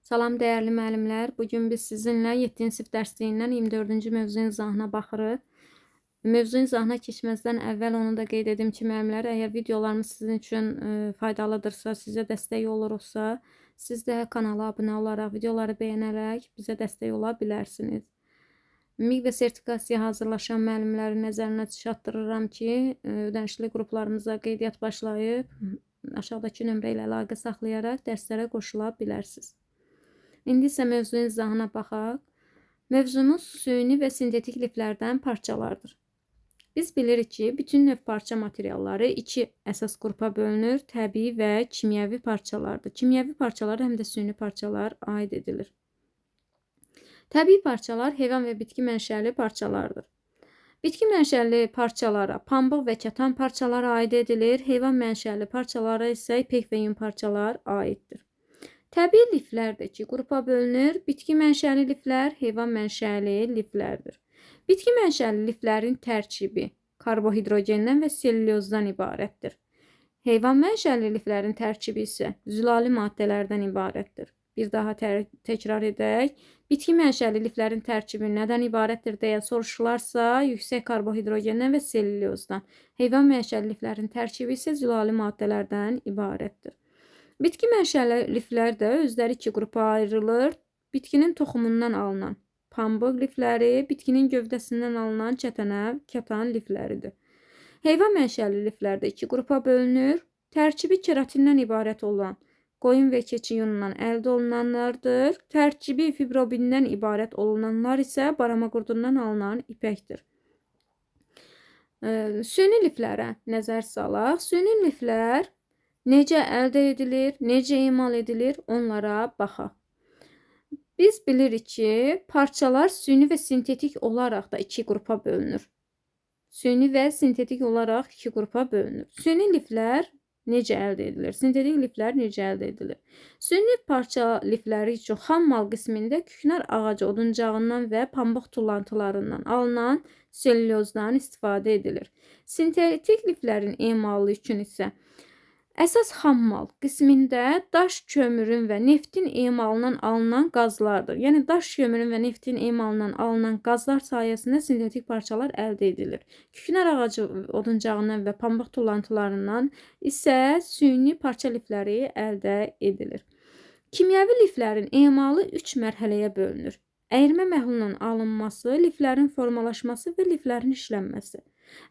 Salam dəyərli müəllimlər. Bu gün biz sizinlə 7-ci sinif dərsliyindən 24-cü mövzunun izahına baxırıq. Mövzunun izahına keçməzdən əvvəl onu da qeyd edim ki, müəllimlər, əgər videolarımız sizin üçün faydalıdırsa, sizə dəstək olursa, siz də kanala abunə olaraq, videoları bəyənərək bizə dəstək ola bilərsiniz. MİQ və sertifikasiya hazırlaşan müəllimlərin nəzərinə çatdırıram ki, ödənişli qruplarımıza qeydiyyat başlayıb, aşağıdakı nömrə ilə əlaqə saxlayaraq dərslərə qoşula bilərsiniz. İndi isə mövzunun izahına baxaq. Mövzumuz süni və sintetik liflərdən parçalardır. Biz bilirik ki, bütün növ parça materialları iki əsas qrupa bölünür. Təbii və kimyəvi parçalardır. Kimyəvi parçalar həm də süni parçalar aid edilir. Təbii parçalar heyvan və bitki mənşəli parçalardır. Bitki mənşəli parçalara pambıq və kətan parçaları aid edilir. Heyvan mənşəli parçalara isə ipək və yun parçalar aiddir. Təbii liflər də iki qrupa bölünür. Bitki mənşəli liflər, heyvan mənşəli liflərdir. Bitki mənşəli liflərin tərkibi karbohidrogendən və sellyozdan ibarətdir. Heyvan mənşəli liflərin tərkibi isə zülali maddələrdən ibarətdir. Bir daha təkrar edək. Bitki mənşəli liflərin tərkibi nədən ibarətdir deyə soruşularsa, yüksək karbohidrogendən və sellyozdan. Heyvan mənşəli liflərin tərkibi isə zülali maddələrdən ibarətdir. Bitki mənşəli liflər də özləri iki qrupa ayrılır. Bitkinin toxumundan alınan pambıq lifləri, bitkinin gövdəsindən alınan kətənə, kətan lifləridir. Heyvan mənşəli liflər də iki qrupa bölünür. Tərkibi keratindən ibarət olan qoyun və keçi yunundan əldə olunanlardır. Tərkibi fibrobindən ibarət olunanlar isə barama qurdundan alınan ipəkdir. Süni liflərə nəzər salaq. Süni liflər necə əldə edilir, necə emal edilir, onlara baxaq. Biz bilirik ki, parçalar süni və sintetik olaraq da iki qrupa bölünür. Süni və sintetik olaraq iki qrupa bölünür. Süni liflər necə əldə edilir? Sintetik liflər necə əldə edilir? Süni parça lifləri üçün xam mal qismində küknar ağacı oduncağından və pambıq tullantılarından alınan sellyozdan istifadə edilir. Sintetik liflərin emalı üçün isə əsas xam mal qismində daş kömürün və neftin emalından alınan qazlardır. Yəni daş kömürün və neftin emalından alınan qazlar sayəsində sintetik parçalar əldə edilir. Küknar ağacı oduncağından və pambıq tullantılarından isə süni parça lifləri əldə edilir. Kimyəvi liflərin emalı 3 mərhələyə bölünür. Əyirmə məhlulunun alınması, liflərin formalaşması və liflərin işlənməsi.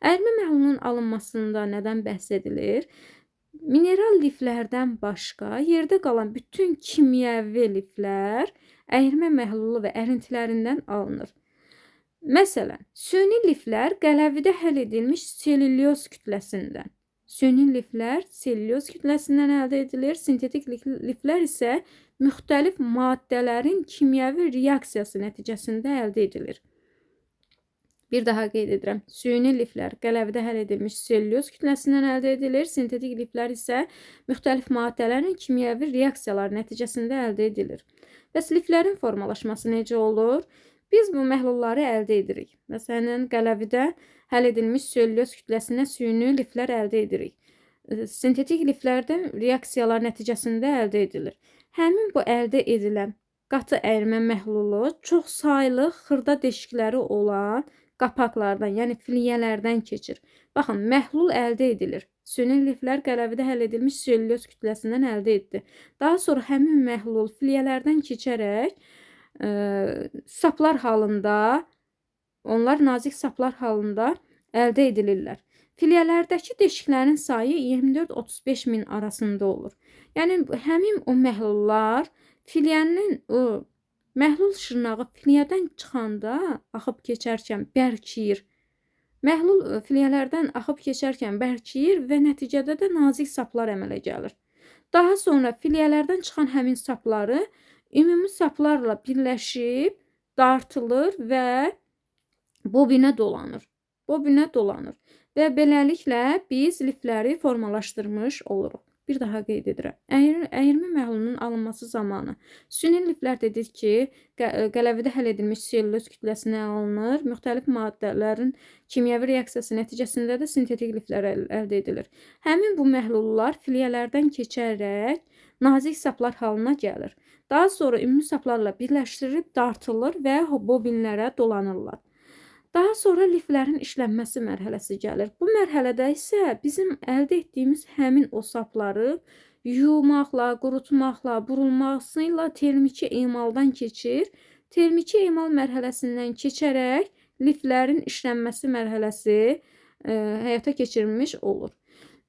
Əyirmə məhlulunun alınmasında nədən bəhs edilir? Mineral liflərdən başqa yerdə qalan bütün kimyəvi liflər əyirmə məhlulu və ərintilərindən alınır. Məsələn, süni liflər qələvidə həll edilmiş selülyoz kütləsindən. Süni liflər selülyoz kütləsindən əldə edilir. Sintetik liflər isə müxtəlif maddələrin kimyəvi reaksiyası nəticəsində əldə edilir. Bir daha qeyd edirəm. Süni liflər qələvidə həll edilmiş selülyoz kütləsindən əldə edilir. Sintetik liflər isə müxtəlif maddələrin kimyəvi reaksiyaları nəticəsində əldə edilir. Bəs liflərin formalaşması necə olur? Biz bu məhlulları əldə edirik. Məsələn, qələvidə həll edilmiş selülyoz kütləsindən süni liflər əldə edirik. Sintetik liflər də reaksiyalar nəticəsində əldə edilir. Həmin bu əldə edilən qatı əyirmə məhlulu çox saylı xırda deşikləri olan qapaqlardan, yəni filiyələrdən keçir. Baxın, məhlul əldə edilir. Süni liflər qələvidə həll edilmiş selülyoz kütləsindən əldə etdi. Daha sonra həmin məhlul filiyələrdən keçərək saplar halında, onlar nazik saplar halında əldə edilirlər. Filiyələrdəki deşiklərin sayı 24-35 min arasında olur. Yəni, həmin o məhlullar filiyənin o məhlul şırnağı filiyədən çıxanda, axıb keçərkən bərkiyir. Məhlul filiyələrdən axıb keçərkən bərkiyir və nəticədə də nazik saplar əmələ gəlir. Daha sonra filiyələrdən çıxan həmin sapları ümumi saplarla birləşib dartılır və bobinə dolanır. Bobinə dolanır və beləliklə biz lifləri formalaşdırmış oluruq. Bir daha qeyd edirəm. Əyirmə məhlulunun alınması zamanı süni liflər dedik ki, qələvidə həll edilmiş selülyoz kütləsinə alınır. Müxtəlif maddələrin kimyəvi reaksiyası nəticəsində də sintetik liflər əldə edilir. Həmin bu məhlullar filiyələrdən keçərək Nazik saplar halına gəlir. Daha sonra ümumi saplarla birləşdirilib dartılır və bobinlərə dolanırlar. Daha sonra liflərin işlənməsi mərhələsi gəlir. Bu mərhələdə isə bizim əldə etdiyimiz həmin o sapları yumaqla, qurutmaqla, burulması ilə termiki emaldan keçir. Termiki emal mərhələsindən keçərək liflərin işlənməsi mərhələsi həyata keçirilmiş olur.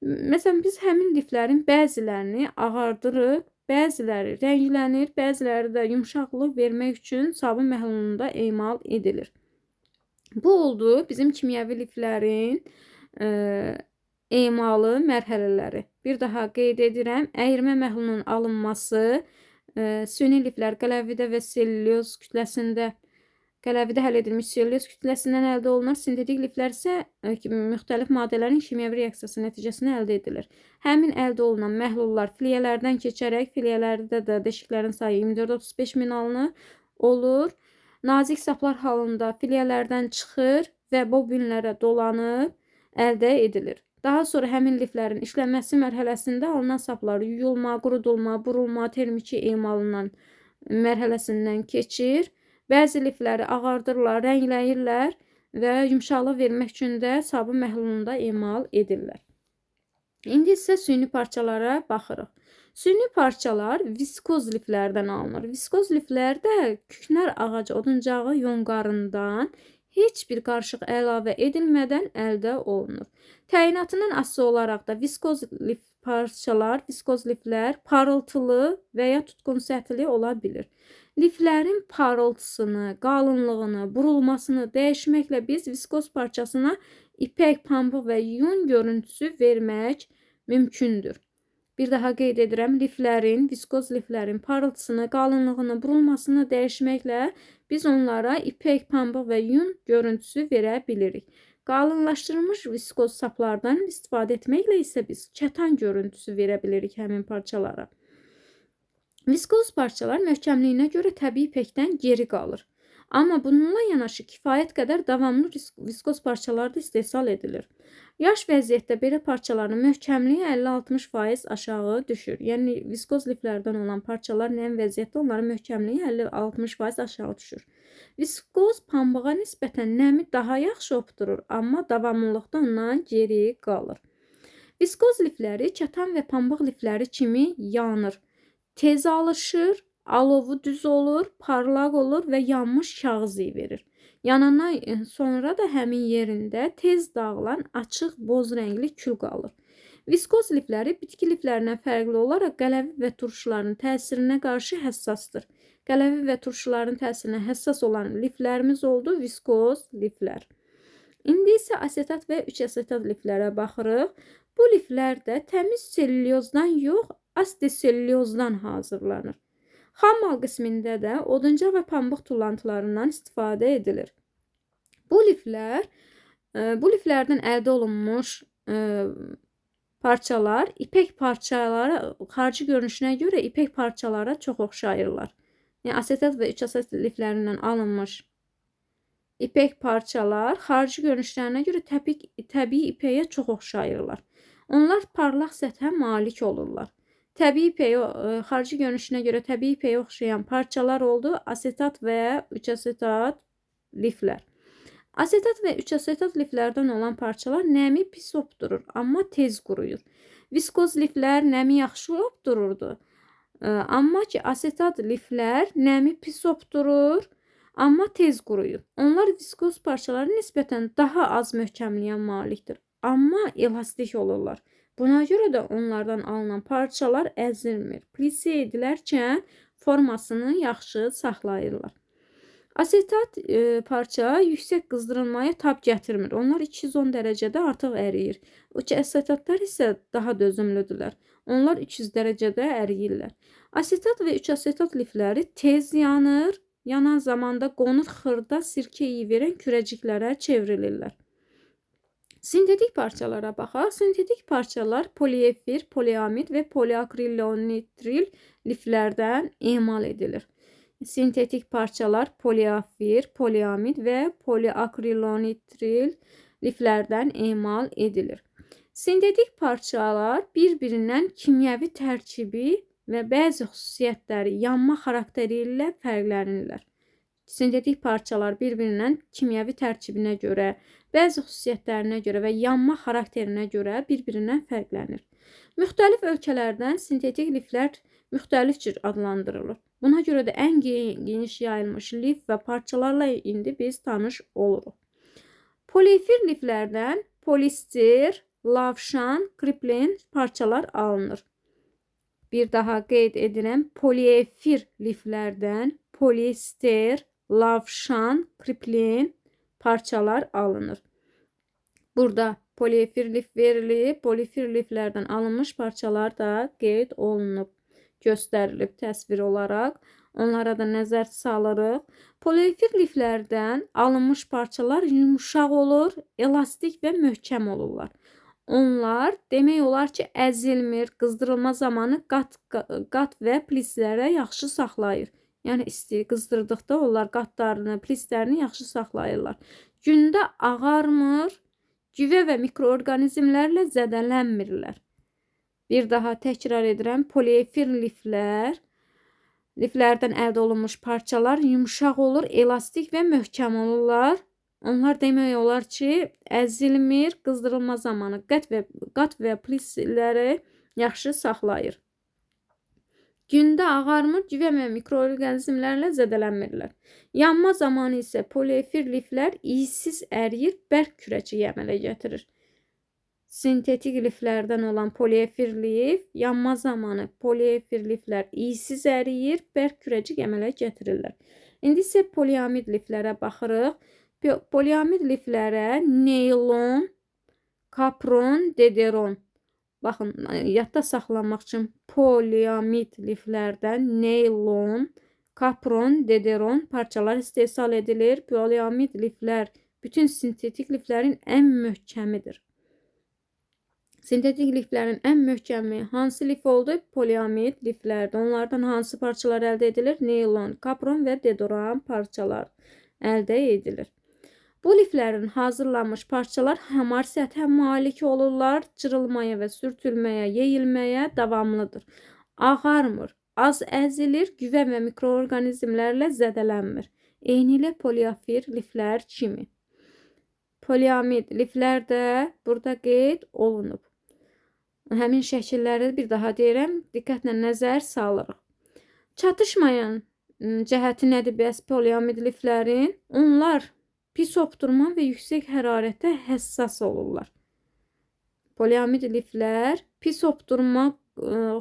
Məsələn, biz həmin liflərin bəzilərini ağardırıq, bəziləri rənglənir, bəziləri də yumşaqlıq vermək üçün sabun məhlulunda emal edilir. Bu oldu bizim kimyəvi liflərin emalı mərhələləri. Bir daha qeyd edirəm, əyirmə məhlulunun alınması, süni liflər qələvidə və selülyoz kütləsində, qələvidə həll edilmiş selülyoz kütləsindən əldə olunur. Sintetik liflər isə müxtəlif maddələrin kimyəvi reaksiyası nəticəsində əldə edilir. Həmin əldə olunan məhlullar filiyələrdən keçərək, filiyələrdə də deşiklərin sayı 24-35 min alınır, olur. Nazik saplar halında filiyələrdən çıxır və bobinlərə dolanıb əldə edilir. Daha sonra həmin liflərin işlənməsi mərhələsində alınan saplar yuyulma, qurudulma, burulma, termiki emalından mərhələsindən keçir. Bəzi lifləri ağardırlar, rəngləyirlər və yumşaqlıq vermək üçün də sabun məhlulunda emal edirlər. İndi isə süni parçalara baxırıq. Süni parçalar viskoz liflərdən alınır. Viskoz liflər də küknar ağacı oduncağı yonqarından heç bir qarışıq əlavə edilmədən əldə olunur. Təyinatından asılı olaraq da viskoz lif parçalar, viskoz liflər parıltılı və ya tutqun səthli ola bilir. Liflərin parıltısını, qalınlığını, burulmasını dəyişməklə biz viskoz parçasına ipək, pambıq və yun görüntüsü vermək mümkündür. Bir daha qeyd edirəm, liflərin, viskoz liflərin parıltısını, qalınlığını, burulmasını dəyişməklə biz onlara ipək, pambıq və yun görüntüsü verə bilirik. Qalınlaşdırılmış viskoz saplardan istifadə etməklə isə biz kətan görüntüsü verə bilirik həmin parçalara. Viskoz parçalar möhkəmliyinə görə təbii ipəkdən geri qalır. Amma bununla yanaşı kifayət qədər davamlı viskoz parçalar da istehsal edilir. Yaş vəziyyətdə belə parçaların möhkəmliyi 50-60% aşağı düşür. Yəni viskoz liflərdən olan parçalar nəm vəziyyətdə onların möhkəmliyi 50-60% aşağı düşür. Viskoz pambığa nisbətən nəmi daha yaxşı opdurur, amma davamlılıqda ondan geri qalır. Viskoz lifləri kətan və pambıq lifləri kimi yanır, tez alışır, alovu düz olur, parlaq olur və yanmış kağız iyi verir. Yanandan sonra da həmin yerində tez dağılan açıq boz rəngli kül qalır. Viskoz lifləri bitki liflərindən fərqli olaraq qələvi və turşuların təsirinə qarşı həssasdır. Qələvi və turşuların təsirinə həssas olan liflərimiz oldu viskoz liflər. İndi isə asetat və 3-asetat liflərə baxırıq. Bu liflər də təmiz selülyozdan yox, asetselülyozdan hazırlanır. Xammal qismində də oduncaq və pambıq tullantılarından istifadə edilir. Bu liflərdən əldə olunmuş parçalar ipək parçalara, xarici görünüşünə görə ipək parçalara çox oxşayırlar. Yəni asetat və 3-asetat liflərindən alınmış ipək parçalar xarici görünüşlərinə görə təbii ipəyə çox oxşayırlar. Onlar parlaq səthə malik olurlar. Təbii ipəyə, xarici görünüşünə görə təbii ipəyə oxşayan parçalar oldu asetat və 3-asetat liflər. Asetat və 3-asetat liflərdən olan parçalar nəmi pis opdurur, amma tez quruyur. Viskoz liflər nəmi yaxşı opdururdu. Amma ki, asetat liflər nəmi pis opdurur, amma tez quruyur. Onlar viskoz parçaları nisbətən daha az möhkəmliyə malikdir, amma elastik olurlar. Buna görə də onlardan alınan parçalar əzilmir. Plise edilərkən formasını yaxşı saxlayırlar. Asetat parça yüksək qızdırılmaya tab gətirmir. Onlar 210 dərəcədə artıq əriyir. 3-asetatlar isə daha dözümlüdürlər. Onlar 300 dərəcədə əriyirlər. Asetat və 3-asetat lifləri tez yanır. Yanan zamanda qonur xırda sirkə iyi verən kürəciklərə çevrilirlər. Sintetik parçalara baxaq. Sintetik parçalar poliefir, poliamid və poliakrilonitril liflərdən emal edilir. Sintetik parçalar poliefir, poliamid və poliakrilonitril liflərdən emal edilir. Sintetik parçalar bir-birindən kimyəvi tərkibi və bəzi xüsusiyyətləri, yanma xarakteri ilə fərqlənirlər. Sintetik parçalar bir-birindən kimyəvi tərkibinə görə, bəzi xüsusiyyətlərinə görə və yanma xarakterinə görə bir-birindən fərqlənir. Müxtəlif ölkələrdən sintetik liflər müxtəlif cür adlandırılır. Buna görə də ən geniş yayılmış lif və parçalarla indi biz tanış oluruq. Poliefir liflərdən poliester, lavşan, kriplen parçalar alınır. Bir daha qeyd edirəm, poliefir liflərdən poliester, lavşan, kriplen parçalar alınır. Burada poliefir lif verilib, poliefir liflərdən alınmış parçalar da qeyd olunub, göstərilib təsvir olaraq. Onlara da nəzər salırıq. Poliefir liflərdən alınmış parçalar yumşaq olur, elastik və möhkəm olurlar. Onlar demək olar ki, əzilmir, qızdırılma zamanı qat və plislərə yaxşı saxlayır. Yəni isti qızdırdıqda onlar qatlarını, plislərini yaxşı saxlayırlar. Gündə ağarmır, güvə və mikroorqanizmlərlə zədələnmirlər. Bir daha təkrar edirəm, poliefir liflərdən əldə olunmuş parçalar yumşaq olur, elastik və möhkəm olurlar. Onlar demək olar ki, əzilmir, qızdırılma zamanı qat və plisləri yaxşı saxlayır. Gündə ağarmır, cüvə və mikroorqanizmlərlə zədələnmirlər. Yanma zamanı isə poliefir liflər iysiz əriyir, bərk kürəcik əmələ gətirir. Sintetik liflərdən olan poliefir lif yanma zamanı poliefir liflər iysiz əriyir, bərk kürəcik əmələ gətirirlər. İndi isə poliamid liflərə baxırıq. Poliamid liflərə neylon, kapron, dederon. Baxın, yadda saxlamaq üçün poliamid liflərdən neylon, kapron, dederon parçalar istehsal edilir. Poliamid liflər bütün sintetik liflərin ən möhkəmidir. Sintetik liflərin ən möhkəmi hansı lif oldu? Poliamid liflərdir. Onlardan hansı parçalar əldə edilir? Neylon, kapron və dedoran parçalar əldə edilir. Bu liflərin hazırlanmış parçalar hamar səthə malik olurlar, cırılmaya və sürtülməyə, yeyilməyə davamlıdır. Ağarmır, az əzilir, güvə və mikroorqanizmlərlə zədələnmir. Eynilə poliefir liflər kimi. Poliamid liflər də burada qeyd olunub. Həmin şəkilləri bir daha deyirəm, diqqətlə nəzər salırıq. Çatışmayan cəhəti nədir bəs poliamid liflərin? Onlar pis hopdurma və yüksək hərarətə həssas olurlar. Poliamid liflər pis hopdurma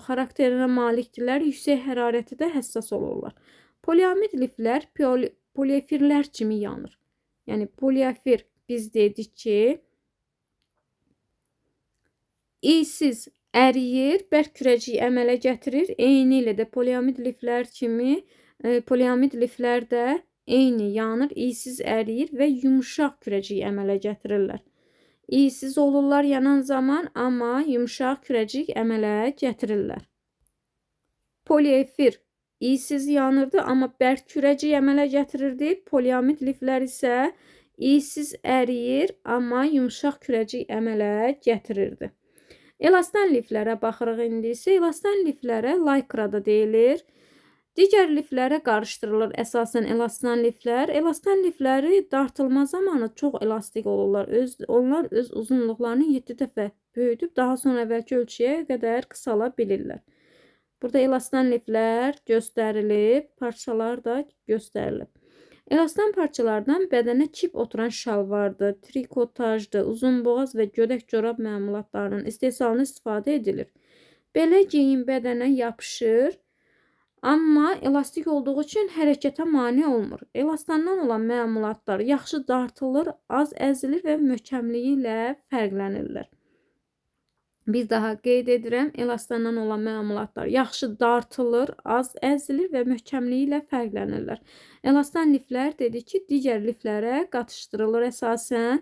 xarakterinə malikdirlər, yüksək hərarətə də həssas olurlar. Poliamid liflər poliefirlər kimi yanır. Yəni poliefir biz dedik ki, iysiz əriyir, bərk kürəcik əmələ gətirir. Eyni ilə də poliamid liflər kimi poliamid liflər də eyni yanır, iysiz əriyir və yumşaq kürəcik əmələ gətirirlər. İysiz olurlar yanan zaman, amma yumşaq kürəcik əmələ gətirirlər. Poliefir iysiz yanırdı, amma bərk kürəcik əmələ gətirirdi. Poliamid liflər isə iysiz əriyir, amma yumşaq kürəcik əmələ gətirirdi. Elastan liflərə baxırıq indi isə. Elastan liflərə lycra da deyilir. Digər liflərə qarışdırılır əsasən elastan liflər. Elastan lifləri dartılma zamanı çox elastik olurlar. Onlar öz uzunluqlarını 7 dəfə böyüdüb, daha sonra əvvəlki ölçüyə qədər qısala bilirlər. Burada elastan liflər göstərilib, parçalar da göstərilib. Elastan parçalardan bədənə çip oturan şalvardır, trikotajdır, uzunboğaz və gödək corab məmulatlarının istehsalına istifadə edilir. Belə geyim bədənə yapışır, amma elastik olduğu üçün hərəkətə mane olmur. Elastandan olan məmulatlar yaxşı dartılır, az əzilir və möhkəmliyi ilə fərqlənirlər. Bir daha qeyd edirəm, elastandan olan məmulatlar yaxşı dartılır, az əzilir və möhkəmliyi ilə fərqlənirlər. Elastan liflər dedik ki, digər liflərə qatışdırılır əsasən.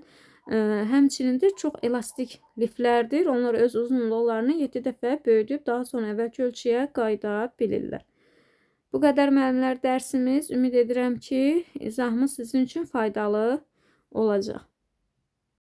Həmçinin də çox elastik liflərdir. Onlar öz uzunluqlarını 7 dəfə böyüdüb, daha sonra əvvəlki ölçüyə qayıda bilirlər. Bu qədər müəllimlər dərsimiz. Ümid edirəm ki, izahımız sizin üçün faydalı olacaq.